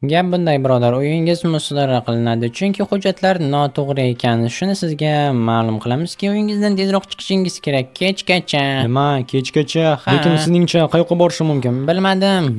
Gap bunday, birodar, uyingiz musodara qilinadi, chunki hujjatlar noto'g'ri ekan. Shuni sizga ma'lum qilamizki, uyingizdan tezroq chiqishingiz kerak, kechgacha. Nima, kechgacha? Ha. Lekin sizningcha qayoqqa borishim mumkin? Bilmadim.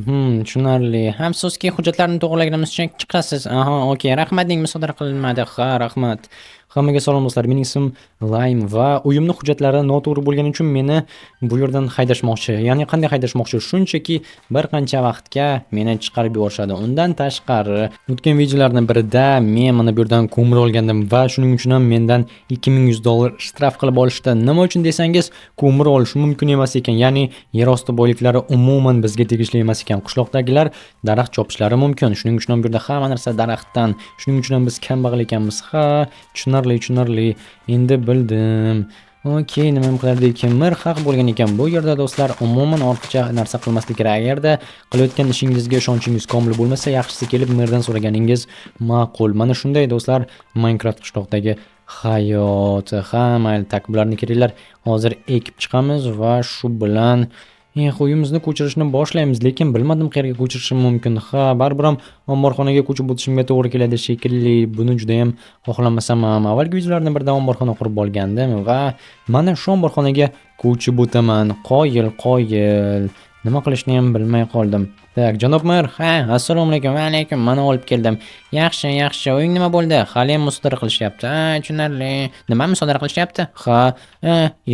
Tushunarli. Afsuski, hujjatlarni to'g'rilaganimizcha chiqasiz. Aha, okey. Rahmat, musodara qilinmadi. Ha, rahmat. Hammaga salom, do'stlar. Mening ismim Laym va uyimni hujjatlari noto'g'ri bo'lgani uchun meni bu yerdan haydashmoqchi. Ya'ni qanday haydashmoqchi? Shunchaki bir qancha vaqtga meni chiqarib yuborishadi. Undan tashqari, o'tgan videolarning birida men mana bu yerdan ko'mir olgandim va shuning uchun ham mendan 2100 dollar shtraf qilib olishdi. Nima uchun desangiz, ko'mir olish mumkin emas ekan. Ya'ni yer osti boyliklari umuman bizga tegishli emas ekan. Qishloqdagilar daraxt chopishlari mumkin. Shuning uchun ham bu yerda hamma narsa daraxtdan. Shuning uchun ham biz kambag'al ekanmiz. Ha, tushunarli, tushunarli. Endi bildim. Okey, nima ham qilardi ekan? Mir haq bo'lgan ekan. Bu yerda, do'stlar, umuman ortiqcha narsa qilmaslik kerak. Agarda qilayotgan ishingizga ishonchingiz komil bo'lmasa, yaxshisi kelib merdan so'raganingiz ma'qul. Mana shunday, do'stlar, Minecraft qishloqdagi hayot. Ha, mayli, так, bularni keraklar. Hozir ekib chiqamiz va shu bilan uyimizni ko'chirishni boshlaymiz, lekin bilmadim, qayerga ko'chirishim mumkin. Ha, baribir ham omborxonaga ko'chib o'tishimga to'g'ri keladi shekilli. Buni judayam xohlamasam ham, avvalgi videolarni birda omborxona qurib olgandim va mana shu omborxonaga ko'chib o'taman. Qoyil, qoyil. Nima qilishni ham bilmay qoldim. Так, janob mer, ha, assalomu alaykum, va alaykum, mana olib keldim. Yaxshi, yaxshi. Uying nima bo'ldi? Hali ham musodara qilishyapti. Ha, tushunarli. Nima musodara qilishyapti? Ha,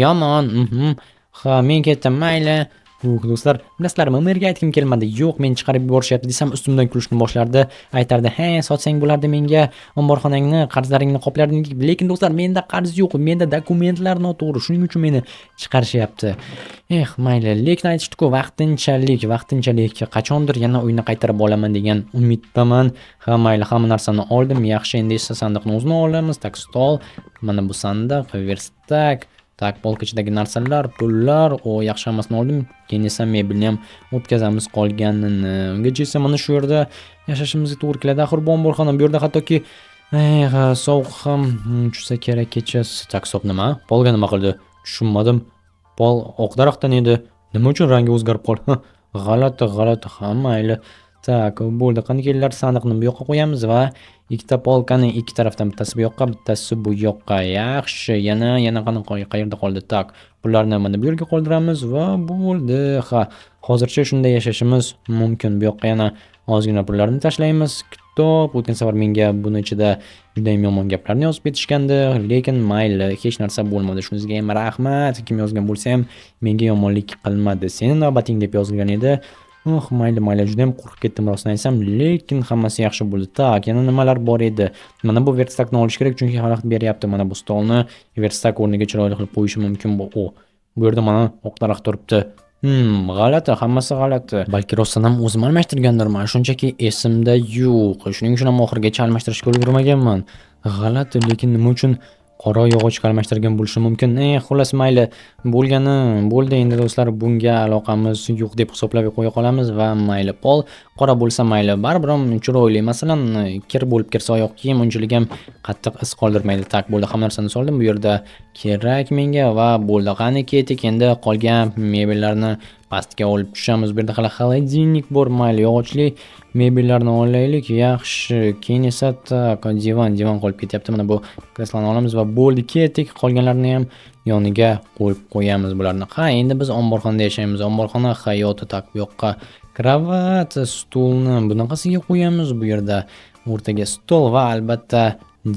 yomon. Ha, men ketdim, mayli. Do'stlar, bilasizlarmi, merga aytgim kelmadi. Yo'q, meni chiqarib yuborishyapti desam, ustimdan kulishni boshlardi. Aytardi: "Ha, sotsang bo'lardi menga omborxonangni, qarzlaringni qoplarding." Lekin, do'stlar, menda qarz yo'q, menda dokumentlar noto'g'ri. Shuning uchun meni chiqarishyapti. Eh, mayli, lekin aytishdi-ku, vaqtinchalik, vaqtinchalik, qachondir yana uyni qaytarib olaman degan umiddaman. Ha, mayli, hamma narsani oldim. Yaxshi, endi esa sandiqni o'zini olamiz. Так, stol, mana bu sandiq, verstak. Так, polka ichidagi narsalar, pullar, o, yaxshi, hammasini oldim. Keyin esa mebelni ham o'tkazamiz qolganini. Ungacha esa mana shu yerda yashashimizga to'g'ri keladi. Axir bu omborxona, bu yerda hattoki sovuq ham tushsa kerak kechasi. Так, стоп, nima? Polga nima qildi? Tushunmadim. Pol oq daraxtdan edi. Nima uchun rangi o'zgarib qoldi? G'alati, g'alati. Ha, mayli. Так, bo'ldi. Qani, kelinglar, sandiqni bu yoqqa qo'yamiz va ikkita polkani ikki tarafdan, bittasi bu yoqqa, bittasi bu yoqqa. Yaxshi. Yana qani, qayerda qoldi? Так, bularni mana bu yerga qoldiramiz va bo'ldi. Ha, hozircha shunday yashashimiz mumkin. Bu yoqqa yana ozgina pullarni tashlaymiz. Kitob, o'tgan safar menga buni ichida judayam yomon gaplarni yozib ketishgandi, lekin mayli, hech narsa bo'lmadi. Shunisiga ham rahmat. Kim yozgan bo'lsa ham menga yomonlik qilmadi. "Seni navbating" deb yozilgan edi. Oh, mayli, mayli, judayam qo'rqib ketdim, rostini aytsam, lekin hammasi yaxshi bo'ldi. Так, yana nimalar bor edi? Mana bu verstakni olish kerak, chunki xalaqit beryapti. Mana bu stolni verstak o'rniga chiroyli qilib qo'yishim mumkin bu. O, bu yerda mana oq daraxt turibdi. G'alati, hammasi g'alati. Balki rostdan ham o'zim almashtirgandirman, shunchaki esimda yo'q. Shuning uchun ham oxirigacha almashtirishga ulgurmaganman. G'alati, lekin nima uchun qora yog'ochga almashtirgan bo'lishi mumkin? Xullas, mayli, bo'lgani bo'ldi endi, do'stlar, bunga aloqamiz yo'q deb hisoblab qo'ya qolamiz va mayli, pol qora bo'lsa mayli, baribir ham chiroyli. Masalan, kir bo'lib kirsa oyoq kiyim unchalik ham qattiq iz qoldirmaydi. Так, bo'ldi, hamma narsani soldim. Bu yerda kerak menga va bo'ldi. Qani, ketdik, endi qolgan mebellarni pastga olib tushamiz. Bu yerda hali холодильник bor, mayli, yog'ochli mebellarni olaylik. Yaxshi. Keyin esa, так, divan, divan qolib ketyapti. Mana bu kresloni olamiz va bo'ldi, ketdik. Qolganlarini ham yoniga qo'yib qo'yamiz bularni. Ha, endi biz omborxonada yashaymiz. Omborxona hayoti. Так, bu yoqqa kravat, stulni bunaqasiga qo'yamiz. Bu yerda o'rtaga stol va albatta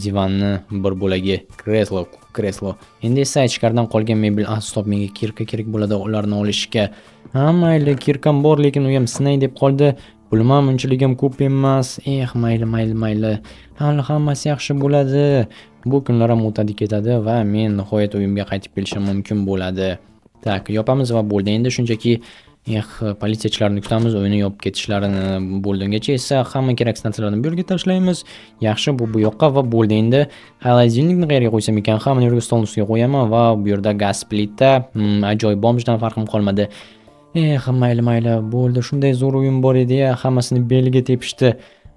divanni bir bo'lagi, kreslo, kreslo. Endi esa ichkaridan qolgan mebel, ah, стоп, menga кирка kerak bo'ladi ularni olishga. Ha, mayli, кирка m bor, lekin u ham sinay deb qoldi. Pulim ham unchalik ham ko'p emas. Eh, mayli, mayli, mayli. Hali hammasi yaxshi bo'ladi. Bu kunlar ham o'tadi ketadi va men nihoyat uyimga qaytib kelishim mumkin bo'ladi. Так, yopamiz va bo'ldi. Endi shunchaki, eh, politsiyachilarni kutamiz, uyni yopib ketishlarini. Bo'ldi. Ungacha esa hamma keraksiz narsalarni bu yerga tashlaymiz. Yaxshi, bu bu yoqqa va bo'ldi. Endi холодильник ni qayerga qo'ysam ekan? Ha, mana bu yerga, stolni ustiga qo'yaman va bu yerda gaz plita. Ajoyib, bomjdan farqim qolmadi. Eh, mayli, mayli, bo'ldi. Shunday zo'r uyim bor edi-ya, hammasini beliga tepishdi.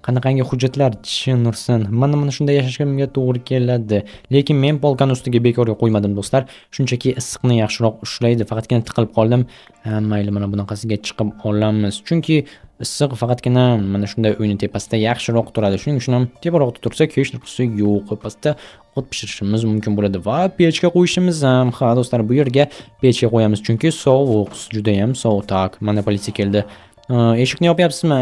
Qanaqangi hujjatlar, chin ursin. Mana shunday yashashimga to'g'ri keladi. Lekin men polkani ustiga bekorga qo'ymadim, do'stlar. Shunchaki issiqni yaxshiroq ushlaydi. Faqatgina tiqilib qoldim. Ha, mayli, mana bunaqasiga chiqib olamiz. Chunki issiq faqatgina mana shunday uyni tepasida yaxshiroq turadi. Shuning uchun ham teparoqda tursak hech narsa yo'q. Pastda ovqat pishirishimiz mumkin bo'ladi va pechka qo'yishimiz ham. Ha, do'stlar, bu yerga pechka qo'yamiz, chunki sovuq, juda ham sovuq. Так, mana politsiya keldi. Eshikni yopyapsizmi?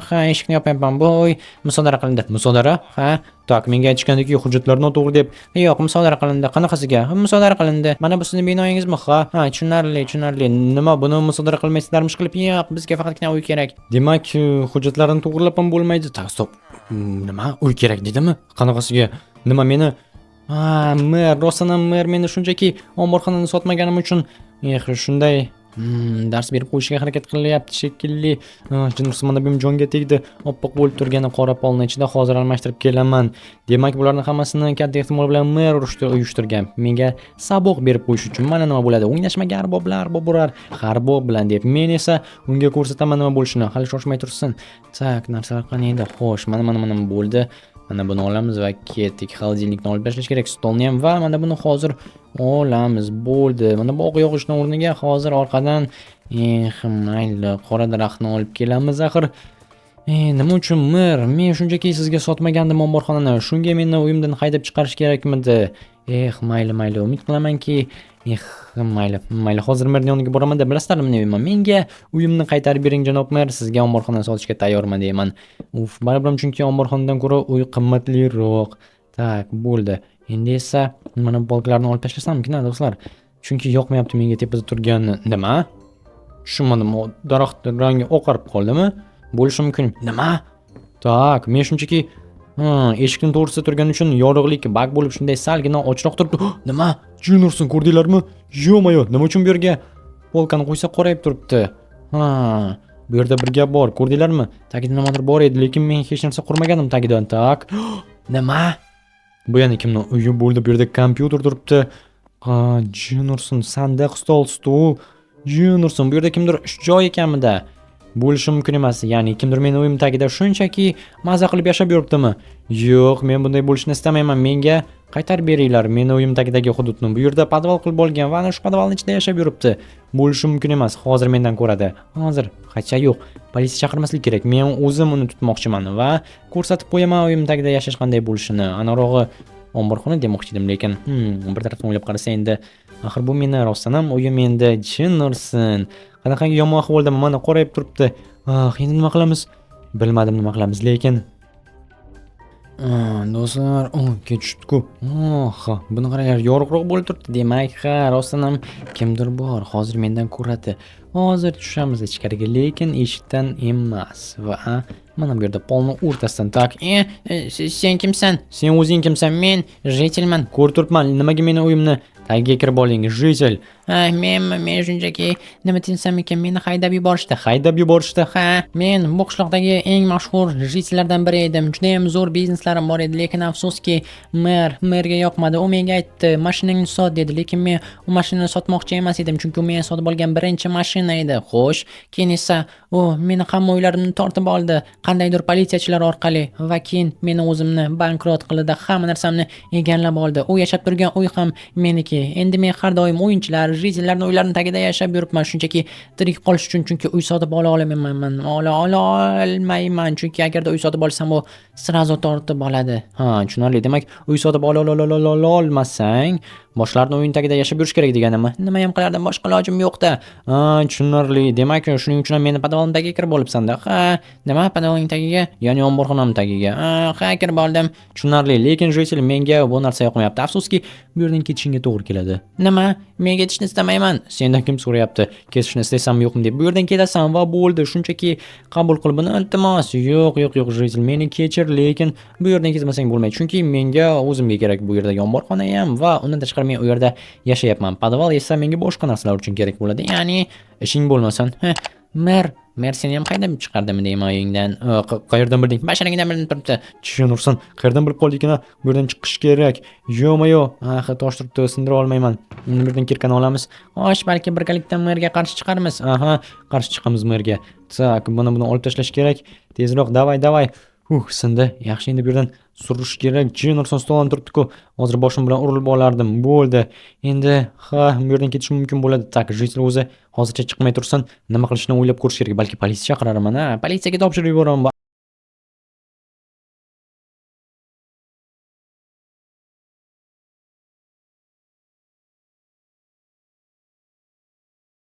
Ha, eshikni yopyapman. Voy, musodara qilindi. Musodara? Ha, так, menga aytishgandiki, hujjatlar noto'g'ri deb. Yo'q, musodara qilindi. Qanaqasiga? Musodara qilindi. Mana bu sizning binoyingizmi? Ha, ha, tushunarli, tushunarli. Nima, buni musodara qilmaysizlarmi qilib? Yo'q, bizga faqatgina uy kerak. Demak, hujjatlarni to'g'rilab ham bo'lmaydi. Так, стоп. Nima? Uy kerak dedimi? Qanaqasiga? Nima meni? Ha, mer, rostdan ham mer meni shunchaki omborxonani sotmaganim uchun shunday dars berib qo'yishga harakat qilyapti shekilli. Jin ursin, mana bu jonga tegdi. Oppoq bo'lib turgani qora polni ichida hozir almashtirib kelaman. Demak, bularni hammasini katta ehtimol bilan mer uyushtirgan. Menga saboq berib qo'yish uchun. Mana nima bo'ladi. O'ynashmaga arboblar, boburar, harbob bilan deb. Men esa unga ko'rsataman nima bo'lishini. Hali shoshmay tursin. Так, narsalar qani edi? Xo'sh, mana mana mana bo'ldi. Mana buni olamiz va ketdik. Холодильник ni olib tashlash kerak, stolni ham va mana buni hozir olamiz. Bo'ldi. Mana bu oq yog'ochni o'rniga hozir orqadan mayli, qora daraxtni olib kelamiz axir. Nima uchun mer? Men shunchaki sizga sotmagandim omborxonani. Shunga meni uyimdan haydab chiqarish kerakmidi? Eh, mayli, mayli. Umid qilamanki, mayli, mayli. Hozir merning yoniga boraman-da, bilasizlarmi nima deyman? Menga uyimni qaytarib bering, janob mer, sizga omborxonani sotishga tayyorman deyman. Uf, baribir chunki omborxonadan ko'ra uy qimmatliroq. Так, bo'ldi. Endi esa mana bu polkalarni olib tashlasammikin, do'stlar? Chunki yoqmayapti menga tepada turgani. Nima? Tushunmadim. Daraxt rangi oqarib qoldimi? Bo'lishi mumkin. Nima? Так, men shunchaki eshikning to'g'risida turgani uchun yorug'lik баг bo'lib shunday salgina ochiqroq turibdi. Nima? Jin ursin, ko'rdinglarmi? Ё-моё, nima uchun bu yerga polkani qo'ysa qorayib turibdi? Ha, bu yerda bir gap bor, ko'rdinglarmi? Tagida nimadir bor edi, lekin men hech narsa qurmagandim tagidan. Так. Nima? Bu yana kimni uyi bo'ldi? Bu yerda kompyuter turibdi. Ha, jin ursin, sandiq, stol, stul. Jin ursin, bu yerda kimdir ish joyi ekanmida? Bo'lishi mumkin emas. Ya'ni kimdir meni uyim tagida shunchaki maza qilib yashab yuribdimi? Yo'q, men bunday bo'lishini istamayman. Menga qaytarib beringlar meni uyim tagidagi hududni. Bu yerda podval qilib bo'lgan va ana shu podvalning ichida yashab yuribdi. Bo'lishi mumkin emas. Hozir mendan ko'radi. Hozir, hacha yo'q. Politsiya chaqirmaslik kerak. Men o'zim uni tutmoqchiman va ko'rsatib qo'yaman uyim tagida yashash qanday bo'lishini. Anarog'i omborxona demoqchi edim, lekin bir tarafdan o'ylab qarasa endi axir bu meni rostdan ham uyim endi, jin ursin. Qanaqangi yomon ahvolda, mana qorayib turibdi. Ah, endi nima qilamiz? Bilmadim nima qilamiz, lekin do'stlar, oh, kech tushibdi-ku. Oh, ha, buni qaranglar, yorug'roq bo'lib turibdi. Demak, ha, rostdan ham kimdir bor. Hozir mendan ko'radi. Hozir tushamiz ichkariga, lekin eshikdan emas. Va mana bu yerda polni o'rtasidan. Так, sen kimsan? Sen o'zing kimsan? Men житель man. Ko'rib turibman, nimaga meni uyimni tagiga kirib olding, житель? Ha, menmi? Men shunchaki nima desam ekan, meni haydab yuborishdi. Haydab yuborishdi. Ha, men bu qishloqdagi eng mashhur житель lardan biri edim. Juda ham zo'r bizneslarim bor edi, lekin afsuski, merga yoqmadi. U menga aytdi, mashinangni sot dedi, lekin men u mashinani sotmoqchi emas edim, chunki u men sotib olgan birinchi mashina edi. Xo'sh, keyin esa u meni hamma uylarimni tortib oldi, qandaydir politsiyachilar orqali va keyin meni o'zimni bankrot qildi, hamma narsamni egallab oldi. U yashab turgan uy ham meniki. Endi men har doim o'yinchilar, житель larning uylarini tagida yashab yuribman, shunchaki tirik qolish uchun, chunki uy sotib ola olmayman, ola olmayman, chunki agarda uy sotib olsam, u сразу tortib oladi. Ha, tushunarli. Demak, uy sotib ola olmasang, boshqalarning uyini tagida yashab yurish kerak deganimi? Nima ham qilardim, boshqa ilojim yo'q-da. Ha, tushunarli. Demak, shuning uchun ham meni podvalim tagiga kirib olibsan-da. Ha, nima, podvaling tagiga? Ya'ni omborxonam tagiga. Ha, kirib oldim. Tushunarli, lekin житель, menga bu narsa yoqmayapti. Afsuski, bu yerdan ketishingga to'g'ri keladi. Nima? Men ketishni istamayman. Sendan kim so'rayapti? Ketishni istaysanmi, yo'qmi deb. Bu yerdan ketasan va bo'ldi. Shunchaki qabul qil buni, iltimos. Yo'q, yo'q, yo'q, житель, meni kechir, lekin bu yerdan ketmasang bo'lmaydi. Chunki menga o'zimga kerak bu yerdagi omborxona ham va undan tashqari men u yerda yashayapman. Podval esa menga boshqa narsalar uchun kerak bo'ladi. Ya'ni ishing bo'lmasin. Heh, mer seni ham haydab chiqardimi deyman uyingdan. Qayerdan bilding? Basharangdan bilinib turibdi. Jin ursin, qayerdan bilib qoldik ekan? Bu yerdan chiqish kerak. Ё-моё, axir tosh turibdi, sindira olmayman. Endi bu yerdan кирка ni olamiz. Xo'sh, balki birgalikda merga qarshi chiqarmiz. Aha, qarshi chiqamiz merga. Так, buni olib tashlash kerak. Tezroq, давай, давай. Huh, sindi. Yaxshi, endi bu yerdan surish kerak. Jin ursin, stoldan turibdi-ku. Hozir boshim bilan urilib olardim. Bo'ldi. Endi ha, bu yerdan ketishim mumkin bo'ladi. Так, житель o'zi hozircha chiqmay tursin. Nima qilishni o'ylab ko'rish kerak. Balki politsiya chaqirarman, ha. Politsiyaga topshirib yuboraman.